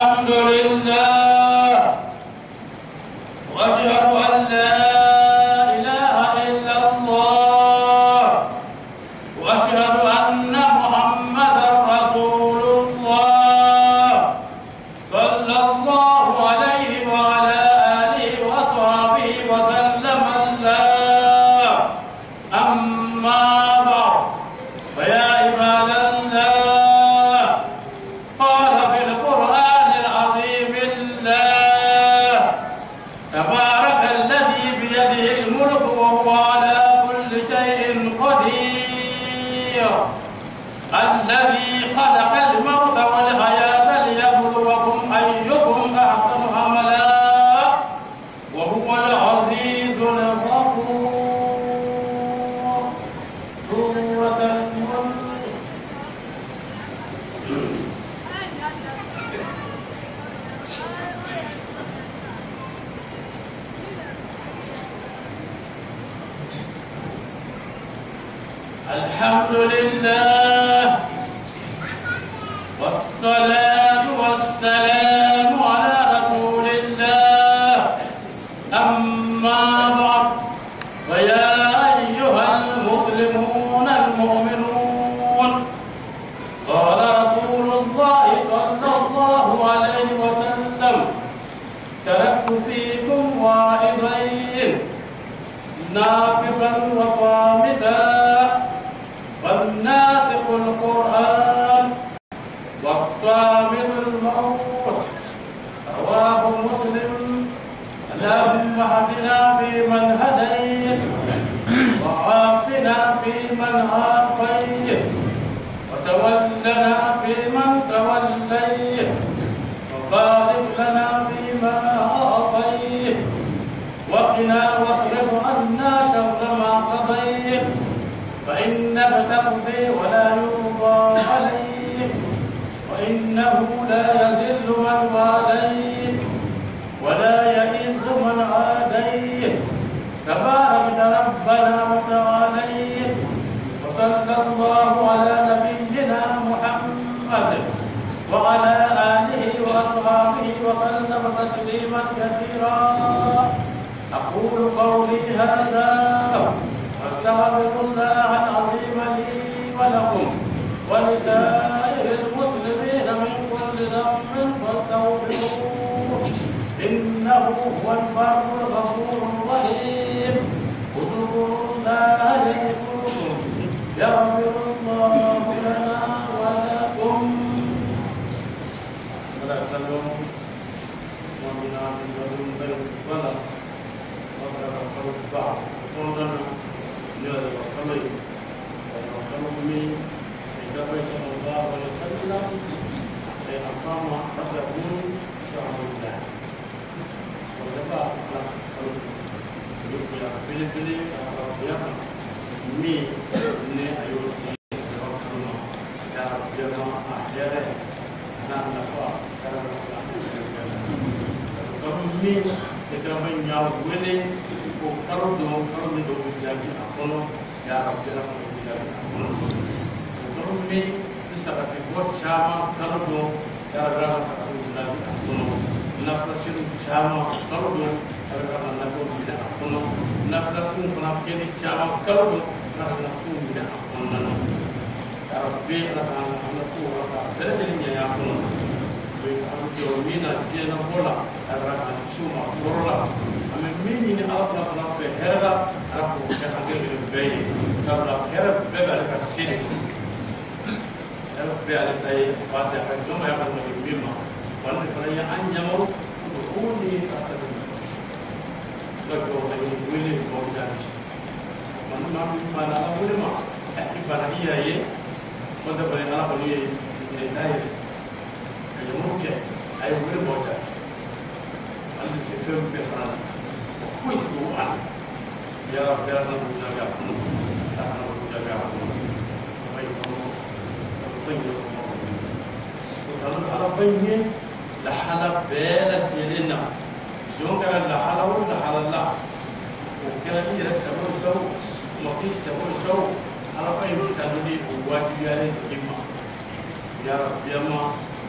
الحمد لله وأشهد أن لا إله إلا الله وأشهد أن محمدا رسول الله صلى الله عليه وعلى آله وصحبه وسلم. الله أما بعد، فيا عباد الله، قال في القرآن العظيم الله: تبارك الذي بيده الملك وهو على كل شيء قدير، الذي خلق الموت والحياة ليبلوكم أيكم أحسن عملا وهو العزيز الغفور. سورة الملك. الحمد لله والصلاة والسلام على رسول الله. أما بعد، فيا أيها المسلمون المؤمنون، قال رسول الله صلى الله عليه وسلم: تركت فيكم واعظين، ناطقا وصامتا، فالناطق القرآن والصامت الموت. رواه مسلم. اللهم اهدنا فيمن هديت، وعافنا فيمن عافيت، وتولنا فيمن توليت، وبارك لنا فيما أعطيت، وقنا واصرف عنا شر ما قضيت، فإنك تقضي ولا يقضى عليك، وإنه لا يذل من واليت ولا يعز من عاديت. تباركت ربنا وتعاليت. وصلى الله على نبينا محمد وعلى آله وأصحابه وسلم تسليما كثيرا. أقول قولي هذا وأستغفر الله العظيم لي ولكم ولسائر المسلمين من كل ذنب فاستغفروه، إنه هو البر الغفور الرحيم. اذكروا الله يذكركم، يغفر الله لنا ولكم.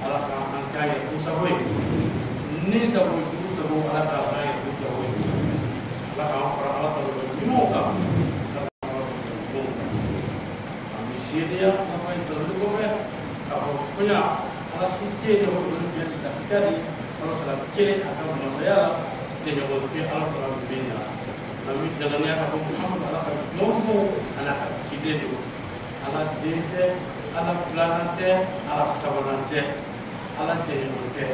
Ala k'an k'a yɛrɛ kun sago ye ni sago jugu sago Ala k'an k'a yɛrɛ kun sago ye Ala k'an fara Ala ta lɔ ɲumanw kan Ala k'an fara ɲumanw kan an bɛ seereya nafa in tɔnɔ kɔfɛ k'a fɔ koɲa Ala si tɛ yen ne ko olu tiɲɛ de lafiya de Ala taala kelen a ka masaya la jɛɲɔgɔn tɛ Ala taala min na an bɛ danganiya k'a fɔ Muhamadu Ala ka jɔn don a n'a ka ciden don Ala den tɛ Ala filanan tɛ Ala sabanan tɛ Ala jɛɲɔgɔn tɛ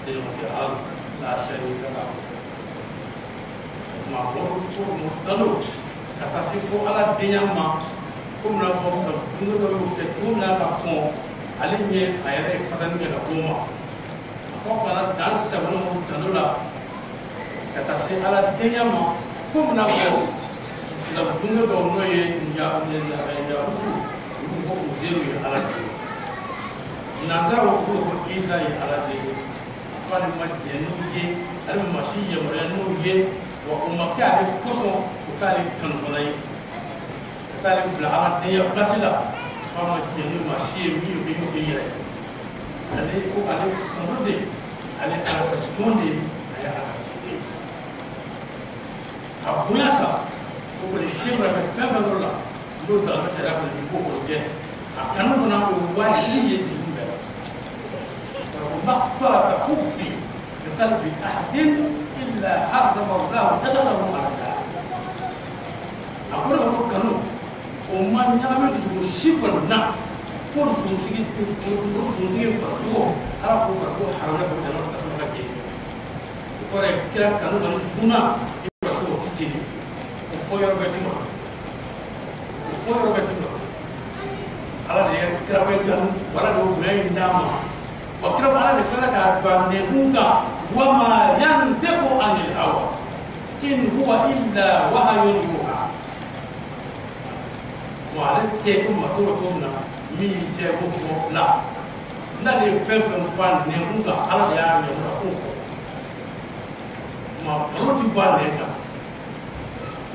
jɛɲɔgɔn tɛ Ala la sharika lahu o tuma ko tanu ka taa se fo Ala denya ma komi n'a fɔ dungo dɔ y'o kɛ cogo min na ka kɔn ale ɲɛ a yɛrɛ ye fatani kɛ ka b'o ma a ko kana dan sabanan tanu la ka taa se Ala denya ma komi n'a fɔ dungo dɔw n'o ye Yahudu olu ko Uzeru ye Ala den ye Nansaraw ko ko Isa ye Ala den ye a ko ale ma jɛn n'u ye ale ma si yamaruya n'u ye wa o ma kɛ ale kosɔn o t'ale kanu fana ye ka t'ale bila Ala denya place la k'a ma jɛn ni maa si ye min bɛ y'o kɛ yɛrɛ ale ko ale kanu de ale Ala ka jɔn de a ye Ala ka ciden ye a bonya sa o kɔni se mana kɛ fɛn fɛn dɔ la n'o dagana sariya kɔnɔ i b'o kɔni kɛ a kanu fana o wajibi ye dusukun bɛɛ la ما اختلط حبي بقلب أحد إلا حرم الله جسده على النار. أقول لكم كانوا وما نعمل شيء نا كل سنتي سنتي فرسو على كل فرسو حرام لكم جنة تسمى جنة. وكره كلا كانوا كانوا سكونا فرسو في جنة. وفوير بتيمة وفوير بتيمة. على ذلك كلا بيجان ولا دو بيجان نام. وكلا على ذلك كأبنيكوكا وما ينطق عن الهوى إن هو إلا وحي يوحى. وعلى تيكم ما تقولون مين جابوا لا نالي فين فين فان نيكوكا على يا نيكوكا كوفو ما بروتي بالك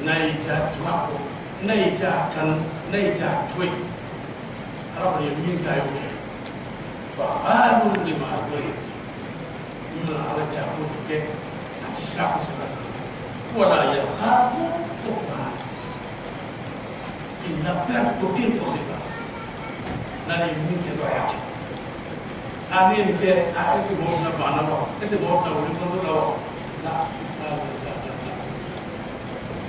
نايجا تواكو نايجا كان نايجا توي على بني مين كايوكي فعال لما يريد من على جابوك أتشرب سبب ولا يخاف عقباه. Il n'a peur d'aucune conséquence. N'allez ni que doit Amen que est-ce que bon n'a pas là est-ce que bon n'a pas là la la la la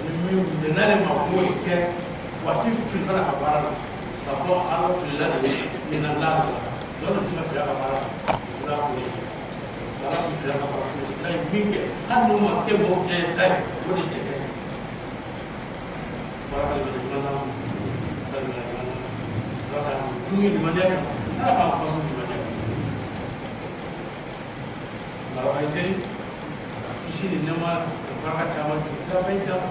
ni mu n'allez ma ko que wati filfala ka baara la k'a fɔ ala filila de nin na la jɔn de tɛ se ka fili a ka baara la o la polisi ala tɛ fili a ka baara la n'a ye min kɛ hali n'o ma kɛ mɔgɔw cɛ ta ye o de cɛ ka ɲi baara ka ɲuman na ka ɲuman na ala ka dumuni limaniya kan ala k'an faso limaniya kan maraka ye teri kisi ni nɛɛma baraka caman kira bɛ kan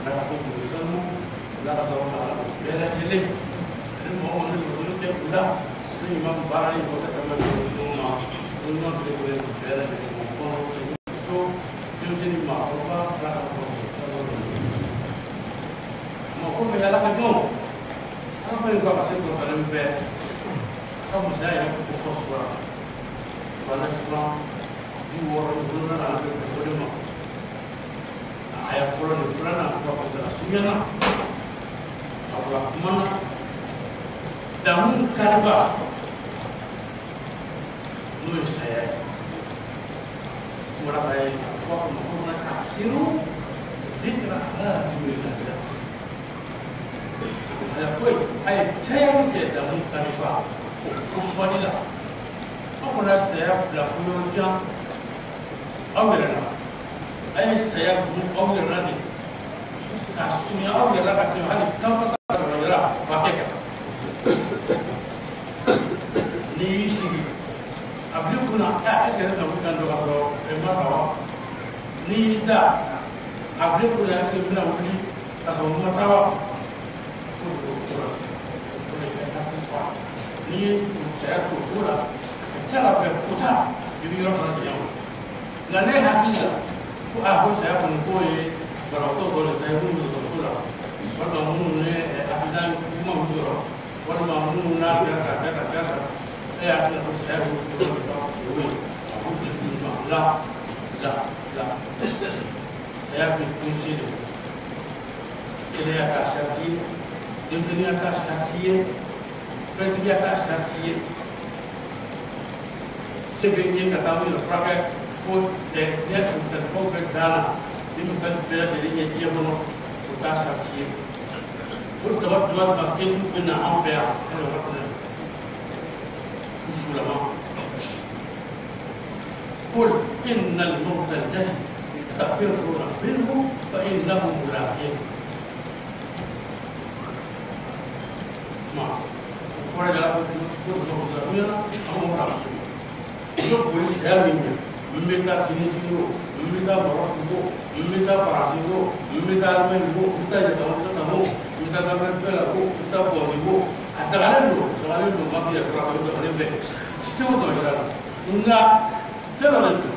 ala ka fɔ dugu sanu ala ka sababu la ala bɛɛ lajɛlen ani mɔgɔ minnu olu tɛ u la ni ɲuman baara in kɔfɛ ka mɛn ninnu ma ɲuman belebele bɛɛ lajɛlen ma kɔnɔ cɛ muso denmisɛnnin maakɔrɔba ala ka fɔ sanu ma kɔfɛ ala ka dɔn ala ka ɲi ka se kɔrɔtalen bɛɛ a ka masaya yɛrɛ ko fɔ sura wala sura 60 wolonwula bɛ bɛn o de ma a ye fɔlɔ ni filanan ka kɔfɛ suɲɛna ka sɔrɔ a kumana damu kariba n'o ye saya ye wala ka ye a fɔ a ma ko fana asiru zikra haazimi lazat a ko a ye cayali kɛ damu kariba o kosumani la aw kana saya bila fo yɔrɔ jan aw yɛrɛ la a ye saya dun aw yɛrɛ la de k'a surunya aw yɛrɛ la ka tɛmɛ hali tan ka yɛrɛ ba kɛ kan n'i y'i sigi a bil'i kunna est ce que ne bɛna kan dɔ ka sɔrɔ fɛn ma ta wa n'i y'i da a bil'i kunna est ce que n bɛna wuli ka sɔrɔ n ma taa wa ko de b'o cogo la o de ka hakili to a la n'i ye saya to o cogo la a ka ca la fɛ kota i bɛ yɔrɔ fana janya o nka ne hakili la ko a ko saya kɔni k'o ye banabaatɔ dɔ de ta ye minnu bɛ dɔgɔtɔrɔso la walima minnu ni accident jugumanw sɔrɔ walima minnu n'a kɛra ka kɛ ka kɛ ka E y'a hakili la ko saya b'u dɔrɔn de ka kungo ye a b'u degun ma la la la saya bɛ kunse de kɛnɛya k'a sarati ye denmisɛnninya k'a sarati ye fɛntigiya k'a sarati ye se bɛ n ye ka taa min furakɛ fo diɲɛ hôpitalbaw bɛ da la ni hôpital bɛɛ lajɛlen ɲɛ diɲɛ kɔnɔ o t'a sarati ye o daba dama dama kɛsu bɛ na an fɛ yan an yɛrɛ kɔnɔ u sulama قل إن الموت الذي تفرون منه فإنه ملاقيكم. O kɔrɔ de la ko ko boli saya min ɲɛ n bɛ taa Tunisie o n bɛ taa Maroc o n bɛ taa Faransi o n bɛ taa Allemagne o n bɛ taa Jatan o n bɛ taa Gabriel la o n bɛ taa Bɔsi o a dagalen don ma k'i yɛrɛ furakɛ o dagalen bɛ segu dɔ yɛrɛ la nka fɛn dɔ de don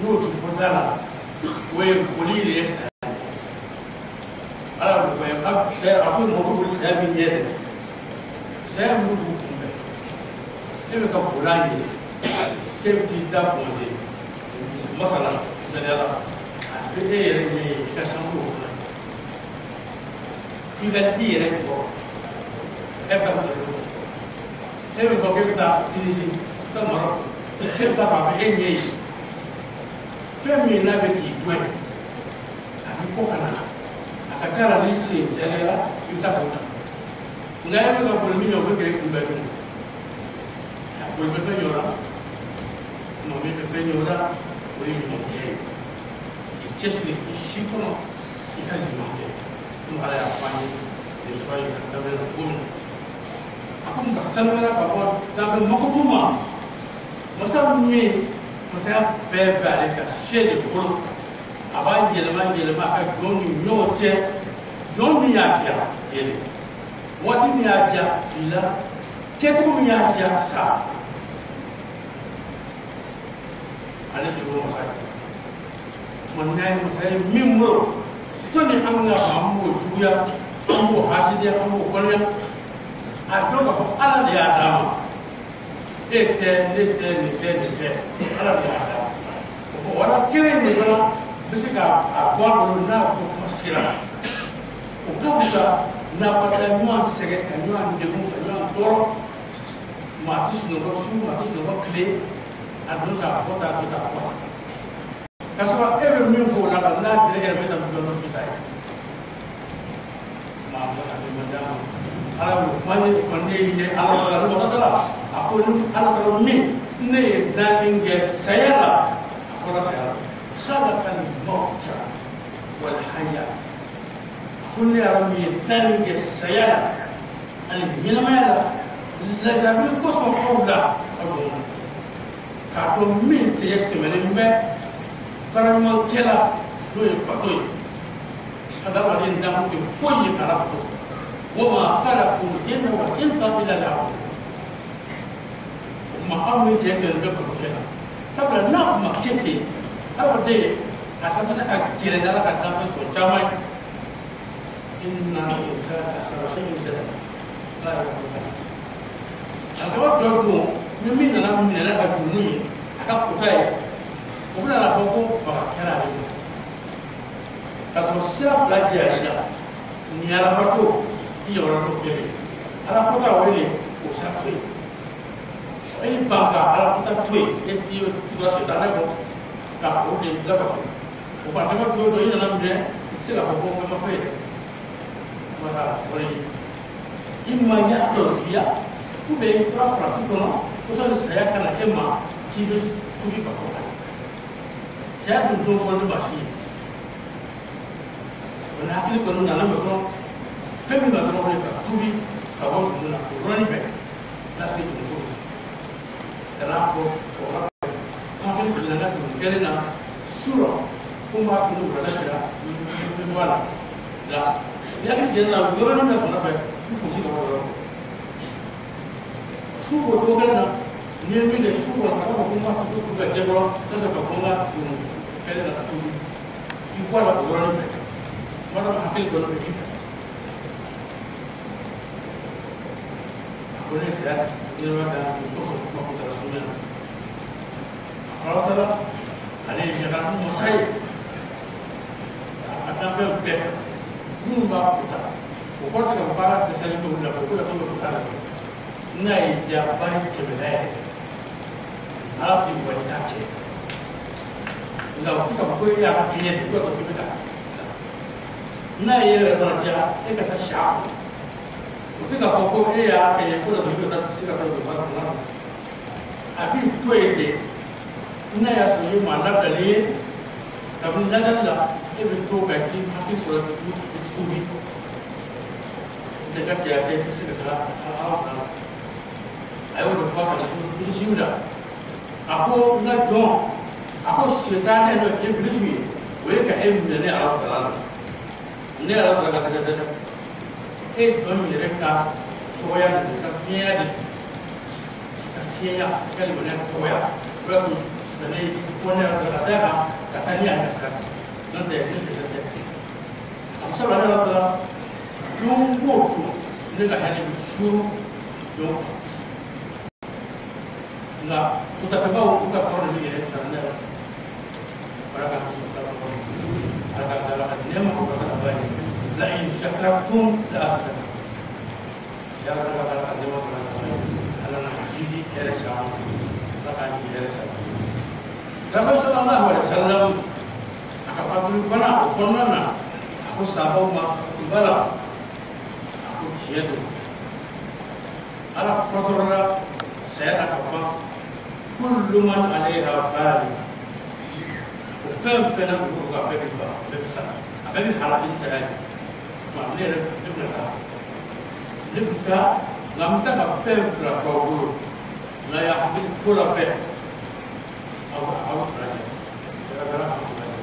n'o ti fɔ da la o ye boli de ye saya ye ala b'o fɔ ye a fɔ mɔgɔ boli saya min ɲɛ dɛ saya min b'u kunbɛn e bɛ ka boli a ɲɛ k'e bɛ t'i da pɔnze masala misaliya la a bɛ e yɛrɛ ɲɛ ye i ka sanko kɔnɔ f'i ka di yɛrɛ jukɔrɔ e bɛ taa boli e bɛ fɔ k'e bɛ taa Tunisie taa Maroc e bɛ taa fan bɛɛ e ɲɛ ye fɛn min n'a bɛ k'i gɛn a bɛ kɔ ka na a ka ca la ni sen jɛlen la i bɛ taa k'o ta nka e bɛ ka boli min ɲɛ o bɛ gɛrɛ kunbɛn dun a boli bɛ fɛn ɲɛ o la tuma min bɛ fɛn ɲɛ o la o ye ɲuman kɛ ye k'i cɛsiri i si kɔnɔ i ka ɲuman kɛ komi ala y'a fɔ an ye nin sura in ka daminɛ na cogo min na a ko masa sanuyara ka bɔ sanfɛ makotu ma masa min masaya bɛɛ bɛ ale ka se de bolo a b'a yɛlɛma yɛlɛma a ka jɔn ni ɲɔgɔn cɛ jɔn min y'a diya yɛlɛ waati min y'a diya fila kɛcogo min y'a diya sa ale de y'o masa ye tuma n'a ye masa ye min bolo sɔnni an ka an b'o juguya an b'o hasidiya an b'o kɔnɔya a dɔn k'a fɔ ala de y'a d'a ma e tɛ ne tɛ nin tɛ nin tɛ ala de y'a d'a ma o wala kelen in de fana bɛ se ka a bɔ a bolo n'a ko kuma sera o ka fisa n'a ka taa ɲɔgɔn sɛgɛn ka ɲɔgɔn degun ka ɲɔgɔn tɔɔrɔ maa ti sunɔgɔ su maa ti sunɔgɔ tile a don ta a bɔ ta a bɔ ta a bɔ ta k'a sɔrɔ e bɛ min fɔ o la ka n'a dira e yɛrɛ bɛ taa muso ka ta ye maa bɔ ka di ma d'a ma ala b'o fɔ an ye ko ne ye ala sɔrɔ ale mɔgɔ la a ko ni ala sɔrɔ min ne ye danni kɛ saya la a fɔra saya la khalaqa al-mawta wal hayat ko ne yɛrɛ min ye danni kɛ saya la ani ɲɛnamaya la lajarabi kosɔn aw la aw dɔn k'a dɔn min tɛ tɛmɛnen bɛ baaraɲumankɛla n'o ye bato ye adamaden danko tɛ foyi ye k'ala bato wama khalaqtu l-jinna wal-insa illa liya'budun o tuma aw min cɛ tɛmɛnen bɛ bato kɛ la sabula n'a tun ma kɛ ten adamaden a ka fisa ka gɛrɛ n'ala ka danfɛn sɔrɔ caman ye inna al-insana akthara shay'in jadala qala a kaba tɔ dun ni min nana minɛ ka jurumu ye a ka kota ye o bɛna fɔ ko baga kɛra ale ma k'a sɔrɔ sira fila jɛra i la nin alabato i yamaruya t'o kɛ ala kota o de o sira to yen e ban ka ala kota to yen e t'i tugura sitanɛ kɔ ka o de labato o fana dama to dɔ i nana minɛ i tɛ se k'a fɔ ko fɛn ma fɔ ye dɛ kuma t'a la o de ye i ma ɲɛ tɔtigiya ou bien i fura farafin kɔnɔ ko sɔnni saya ka na e ma k'i bɛ tubi ka bɔ a la saya dun don fɔ ni baasi ye o la hakili kɔni nana mɛ dɔrɔn fɛn min b'a dɔrɔn o ye ka tubi ka bɔ dugu la o yɔrɔnin bɛɛ n'a se dugu ko ka n'a bɔ cɛkɔrɔba fɛ ko hakili jiginna n ka dugu kelen na su rɔ ko n b'a kun wulada sera n bɛ bɔ a la la ni hakili jiginna o yɔrɔnin bɛɛ sɔrɔ fɛ n gosi ka bɔ o yɔrɔ su ko cogo kelen na n'i ye min kɛ su kɔnɔ ka fɔ ko n ka tugu ka jɛ kɔrɔ ka sɔrɔ ka fɔ n ka tugu kelen na ka tugu i bɔ a la o yɔrɔnin bɛɛ kuma dɔ la hakili dɔ bɛ i fɛ a ko ne ye saya Ɲɛnamaya dan o kosɔn kuma kuntala surunya na. Ala taala ale ye ɲaga masa ye a danfɛn bɛɛ kan minnu b'a kuta o kɔrɔ tɛ ka baara dɛsɛlen bɛ la ko la ko kuta la n'a ye diya baara kɛmɛ n'a yɛrɛ ala t'i wali k'a cɛ nka o tɛ ka fɔ ko e y'a ka kɛɲɛ de ko k'i bɛ taa n'a ye yɛrɛ fana diya e ka taa siya o tɛ ka fɔ ko e y'a kɛɲɛ ko la k'i bɛ taa se ka taa don baara kɔnɔ a b'i to yen de n'a y'a sɔrɔ i ye maa labilalen ye kabini lazali la e bɛ to ka ji hakili sɔrɔ k'i tuubi ne ka cɛya tɛ i tɛ se ka taa aw kan a y'o de fɔ a ka bilisiw la a ko n ka jɔn a ko sitanɛ n'o ye bilisiw ye o ye ka e minɛ ne Ala taala la ne Ala taala ka dɛsɛ dɛ e jɔn min yɛrɛ ka tɔgɔya de don ka fiɲɛya de don ka fiɲɛya ka limaniya tɔgɔya o y'a to sitanɛ y'i bɔ ne Ala taala ka sira kan ka taa ni a ka sira kan n'o tɛ ne dɛsɛ tɛ a ko sabula ne Ala taala don o don ne ka hɛrɛ bɛ suuru jɔn kan nka kutatɛbaw u ka tɔɔrɔ de bɛ yɛrɛ ta ne la ala ka muso ta tɔɔrɔ ala ka ala ka nɛɛma ko ka ba ye la in shakartum la azidannakum ya ala ka ala ka nɛɛma ko ka ba ye ala na jidi hɛrɛ sama ala ka jidi hɛrɛ sama Rasul sallallahu alaihi wasallam a ka fatuli bana o kɔnɔna na a ko sahabaw ma bala a ko tiɲɛ don ala kɔtɔrɔla saya la ka ban kullu man alayha fan o fɛn fɛn na dugu kɔnɔ a bɛɛ bɛ ban a bɛɛ bɛ sa a bɛɛ bɛ halaki ni saya ye tuma ne yɛrɛ ne bɛna taa ne bɛ taa nka n bɛ taa ka fɛn fila to aw bolo n'a y'a hakili to la bɛɛ aw aw kunna jɛ ala k'aw kunna jɛ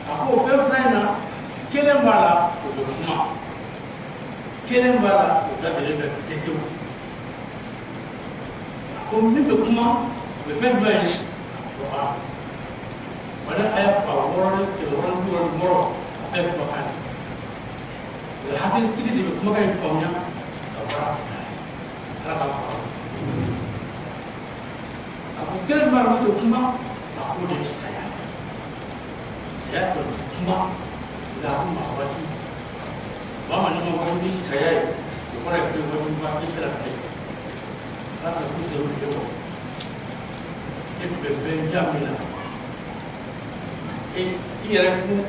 a ko fɛn fila in na kelen b'a la o bɛ kuma kelen b'a la o dabɛnnen bɛ tetew a ko min bɛ kuma o bɛ fɛn jumɛn ye a ko a wala a ye ba wɔɔrɔ ni kɛmɛ wɔɔrɔ ni bi wɔɔrɔ ni wɔɔrɔ a bɛɛ kumakan de o hakilitigi de bɛ kumakan in faamuya ka bɔra a kunna ala k'a faamu a ko kelen b'a la o tɛ kuma a k'o de ye saya saya kɔni tɛ kuma nka a ko maa waati maa ma ne ma waati ni saya ye o kɔrɔ ye ko waati waati bɛɛ la bilen ala ka du sɔrɔ tile kɔnɔ e tun bɛ bɛnja min na e i yɛrɛ kun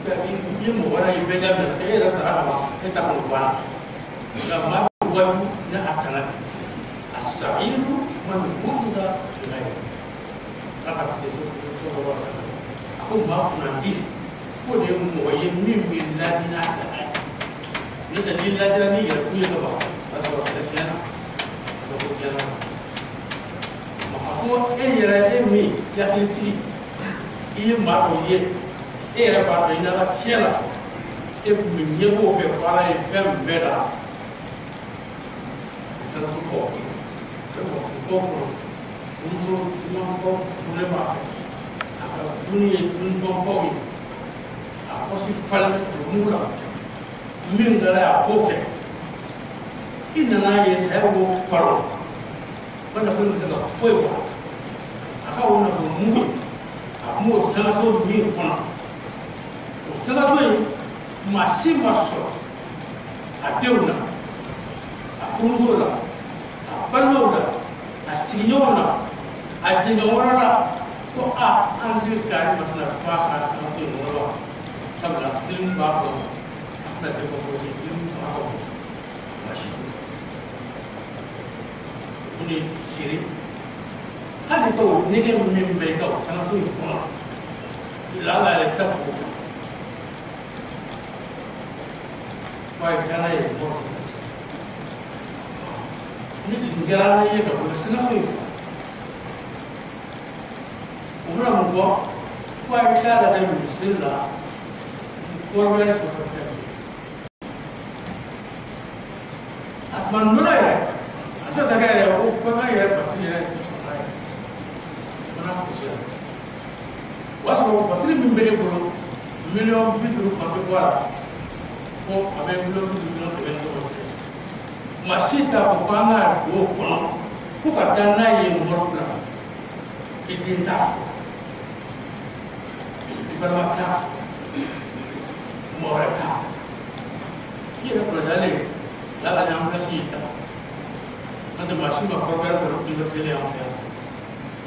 i ye mɔgɔ wɛrɛ ye bɛnja min na parce que e yɛrɛ sara ka ban e ta kɔni banna nka maa bɛ waati ni a tana bi a sa'idu man wu'iza bi ghayri ala ka tile so so kɔrɔ sa a ko maa kunnandi k'o de ye mɔgɔ ye min bɛ ladi n'a tana ye n'o tɛ n'i ladira n'i yɛrɛ kun ye ka ban o y'a sɔrɔ kɛlɛ tiɲɛna ko tiɲɛna a ko e yɛrɛ e min hakilitigi i ye maa dɔ ye e yɛrɛ b'a dɔn i nana tiɲɛ la e kun bɛ ɲɛbɔ o fɛ ko ala ye fɛn bɛɛ la saraso kɔ bɛ wɔtiri kɔnɔ furumuso ɲumanbaw furulen b'a fɛ a ka dumuni ye dumunibaw ye a kɔsi falen bɛ mugu la min dara a k'o kɛ i nana ye saya b'o kɔrɔ o nafolo bɛ se ka foyi bɔ a ka o nafolo mugu a kun b'o sangaso min kɔnɔ o sangaso in maa si ma sɔrɔ a denw na a furumuso la a balimaw la a sigiɲɔgɔnw la a jɛɲɔgɔn wɛrɛ la ko a an den kari masina to a ka sangaso in kɔnɔ wa sabula den b'a kɔnɔ a tɛna décomposer den b'a kɔnɔ maa si t'o fɛ ni siri hali ka o nege min bɛ i ka o sangaso in kɔnɔ lala yɛrɛ tɛ k'o kan f'a ye taa n'a ye mɔgɔ ni jigin kɛra ala ye ka bɔ sangaso in kɔnɔ o bɛna mun fɔ ko a bɛ taa lajɛ misiri la kɔrɔ wɛrɛ sɔrɔ tɛ a tuma nɔnɔ yɛrɛ a tɛ ka kɛ yɛrɛ o bagan yɛrɛ batiri yɛrɛ tɛ sɔrɔ n'a ye fana kosira o y'a sɔrɔ batiri min bɛ e bolo 50 million kan bɛ bɔ a la ko a bɛ 50 million kɛmɛ ni kɛmɛ se Maa si t'a fɔ ko an k'a don o kɔnɔ ko ka taa n'a ye morgue la. I den t'a fɔ, i balima t'a fɔ, mɔgɔ wɛrɛ t'a fɔ. I yɛrɛ kɔlɔdalen lala ni ambulance y'i ta. N'o tɛ maa si ma corbillard kɔnɔ climatisé an fɛ yan.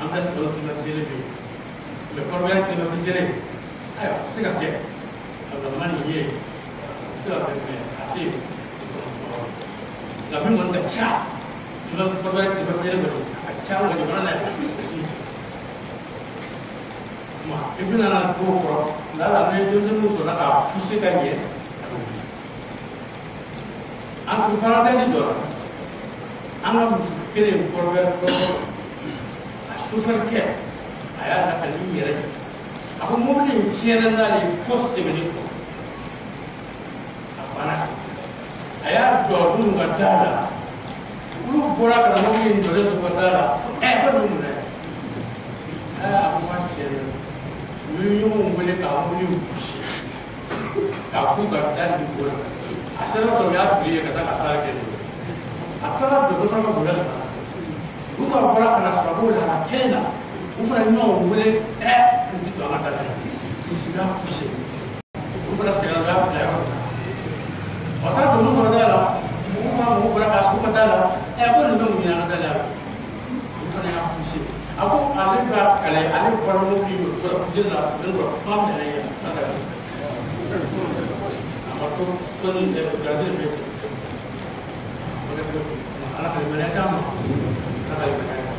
Ambulance kɔnɔ climatisé bɛ yen. Mais corbillard climatisé, ayiwa, a bɛ se ka kɛ. A ma nin ye, a bɛ se ka kɛ, mais a tɛ yen. Nka min kɔni ka ca, corbillard climatisé kɔni a ka ca an ka jamana na yan. Kuma i bɛna na to o kɔrɔ, lala ni denmisɛnninw sɔnna k'a pousser ka ɲɛ, a bɛ wuli. Entre parenthèse dɔ la, an ka muso kelen corbillard fɔlɔ, a chauffeur kɛ, a y'a lakali i yɛrɛ ye. A ko mobili in tiɲɛna n'ale ye fo sɛbɛnni kɔ. A banna. A y'a jɔ minnu ka da la, olu bɔra ka na mobili in jɔlen sɔrɔ ka da la. Ɛ, ko nin mun na ye? Aa, a ko k'a tiɲɛna. U ye ɲɔgɔn wele ka mobili in pousser k'a k'u ka da nin ko la. A sera dɔrɔn, u y'a fili ye ka taa kɛ nin ye. A taara don dɔ fana ka bonya ka taa. U fana bɔra ka na sɔrɔ a b'o lahala kelen na. U fana ye ɲɔgɔn wele, ɛ, n ti to an ka da la yan. U y'a pousser. U fana sɛgɛnna, u y'a bila yɔrɔ dɔ la. A taara don mun kɔnɔ da la, mɔgɔw fana mɔgɔw bɔra k'a sɔrɔ u ka da la. Ɛ, ko nin bɛ mun ɲini an ka da la yan? Olu fana y'a pousser. A ko ale b'a kale, ale bɔra mobili in o cogo la, pousser la, a sɔrɔ kɔrɔ, kuma minɛ yan. A ma to sɔnni garisɛgɛ bɛ cɛ. Ala ka limaniya d'an ma. Ala ka limaniya d'an ma.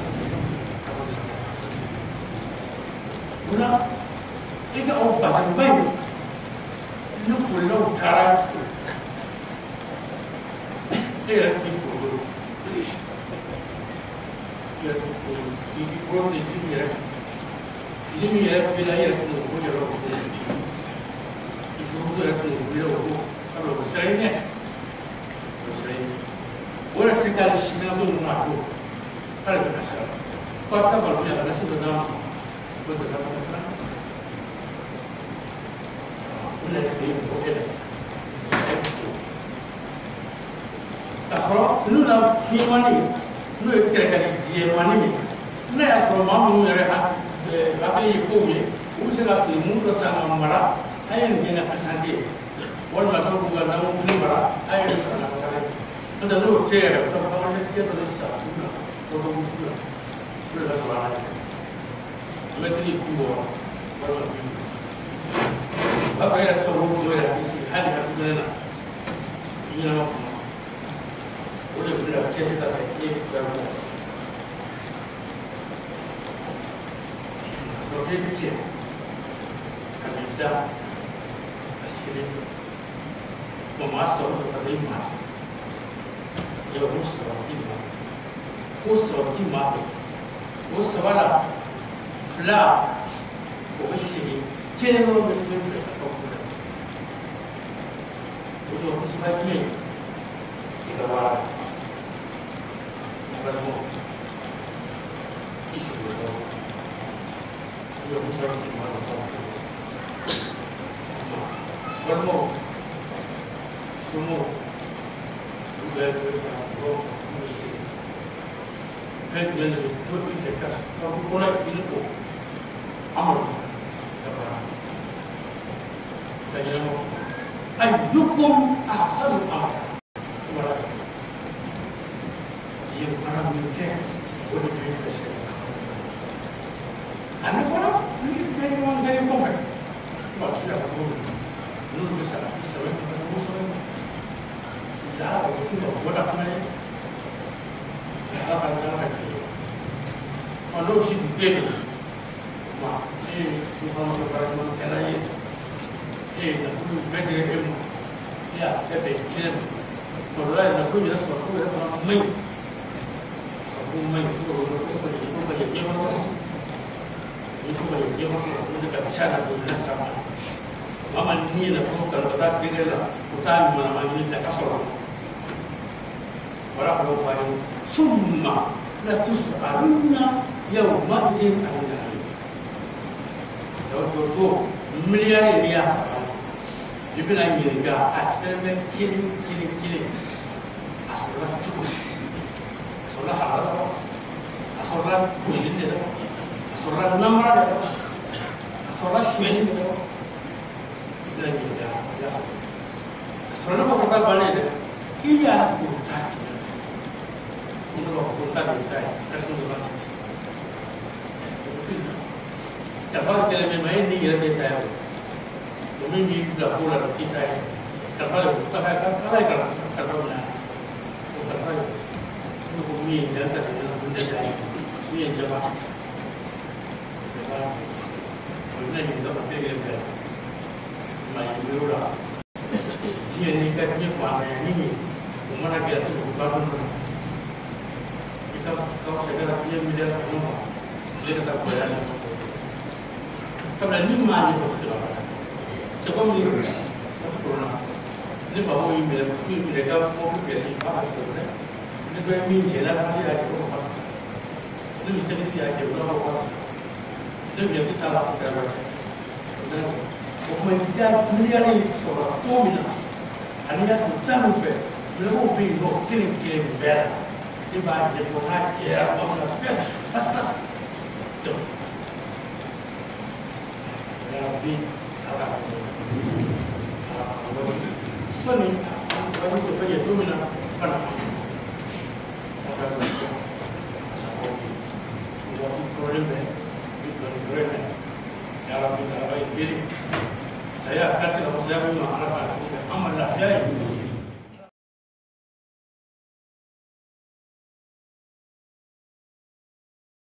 O la, i ka o basanba in, ni kolilaw taara, e yɛrɛ k'i ko, i yɛrɛ k'i ko, k'i protéger i yɛrɛ kan. Fini min yɛrɛ b'i la, i yɛrɛ tɛna o ko yɛrɛ o ko. I furumuso yɛrɛ tɛna o b'i la o ko. Sabula o bɛ siran i ɲɛ. O bɛ siran i ɲɛ. O yɛrɛ se k'ale sisanso ninnu a don k'ale bɛ ka siran. Ko a bɛ taa balo min na, ka na se dɔ d'a ma. Ko dɔ ka siran. O de ye bɔ e la. K'a sɔrɔ finiw la fiɲɛmani, n'o ye kɛlɛkɛli jɛmani ye, n'a y'a sɔrɔ maa minnu yɛrɛ hakili ye kow ye, u bɛ se ka fini mun dɔ san ka mara, an ye nin kɛ ka kasange ye, walima dɔw b'u ka nakɔ fini mara, an ye nin fana ka taa. N'o tɛ, n'o tɛ yɛrɛ, u bɛ taa bagan cɛ dɔ de san sugu la, dɔ bɛ sugu la, o de bɛ sɔrɔ a la mɛtiri 60 walima 50. O b'a sɔrɔ e yɛrɛ tɛ se k'o dɔ yɛrɛ k'i sigi hali ka dukɛnɛ na i ɲɛnama kuma. O de bɛ kɛ sisan ka e fɛn bɔ. Ka sɔrɔ k'e cɛ ka n'i da ka siri jɔ. Maa saba sɔrɔ ka taa i maa yɔrɔ ko saba ti maa, ko saba ti maa bɛɛ. O saba la, fila o bɛ segin, kelen dɔrɔn bɛ to i fɛ ka ko la. O tuma ko saba ye jumɛn ye? I ka baara, i balimaw, i sigiɲɔgɔnw, i bɛ ko saba ti maa dɔ ko balimaw, somɔgɔw, olu bɛɛ bɛ farafin bɔ, olu bɛ segin. Fɛn jumɛn de bɛ to i fɛ ka sababu kɔnɔ i ni o amadu ka baara ka ɲɛnama ayyukum ahsanu amala. Wala i ye baara min kɛ, o de bɛ fɛ sɛ ani fana ni bɛɛ ɲɔgɔn gɛrɛ kɔfɛ, i b'a se ka cogo min n'olu bɛ salati sɛbɛn ka taa sɛbɛn la, o bɛ k'u ka bɔda fana ye. Ala ka ala ka jɛ ɔ, n'o si tun tɛ yen, ma e ye du kɔnɔ kɛ baara ɲuman kɛla ye, e ye nafolo bɛɛ tigɛ e ma, e y'a bɛɛ bɛn kelen ma. Tuma dɔ la yɛrɛ, nafolo yɛrɛ sɔrɔ cogo yɛrɛ fana man ɲi, sɔrɔ cogo man ɲi, ko ka ɲɛ, ko ka ɲɛ ɲɛma kɔnɔ, ni ko ka ɲɛ ɲɛma kɔnɔ, o de ka ca nafolo la caman. Maa ma ni ye nafolo kanu ka taa degré la, o t'a ɲumanama ɲini da ka sɔrɔ. Wala ko fa ye summa la tus'alunna yawma izin anin na'im. Donc to miliyari n'i y'a fara, i bɛna ɲininka a tɛrɛmɛ kelen kelen kelen a sɔrɔ. sɔrɔla cogo di? A sɔrɔla halala la wa? A sɔrɔla gosili de la wa? A sɔrɔla namara de la wa? A sɔrɔla sonyɛli de la wa? I bɛna ɲininka i y'a sɔrɔ. A sɔrɔla kɔfɛ k'a bannen dɛ, i y'a don ta jumɛn fɛ? Ko ne b'a fɔ ko n ta de ye ta ye, personne ne va quitter. Kalifa kɛlɛ min ma e ni yɛrɛ tɛ ta ye o. O min b'i bila ko la o t'i ta ye. Kalifa de don, ala ye kalifa minɛ o kalifa de don. Ne ko min ye n ta de ye, ne ta ye, min ye n jaba kiti. O bɛna ɲininka o kelen kelen bɛɛ la. Maa ye miiri o la. Diɲɛ n'i ka diɲɛ faamaya ni ye, o mana gɛlɛya cogo o ba dɔn. I ka fisa i ka diɲɛ miliyari kɔnɔ ma tile ka taa gɛlɛya ni sabula ni maa ye o tɛ tɛmɛ a kan. C'est comme ni waati corona ni faamaw y'i minɛ, k'u y'i minɛ ka mobili pièce i b'a fɔ ko dɛ, ni dɔ ye min cɛ n'a ka se y'a cɛ ko ka fisa, ni misi technique y'a cɛ o n'a ko ka fisa, ni vignette t'a la o kɛra cɛ. O tuma i ka miliyari sɔrɔ cogo min na ani y'a don ta min fɛ, minɛnw bɛ yen nɔ kelen kelen bɛɛ la, i b'a ɲɛfɔ n'a jɛra tuma min na pièce pasi pasi tɛmɛ. Ya Rabbi, ala ka ala ka wali sɔnni wali ko fɛn ye don min na kana a ka sababu ye waati kɔrɔlen bɛ bi dɔɔnin kɔrɔlen bɛ. Ya Rabbi, ala ye bere saya kan se ka fɔ saya min ma, ala ka an ma lafiya ye.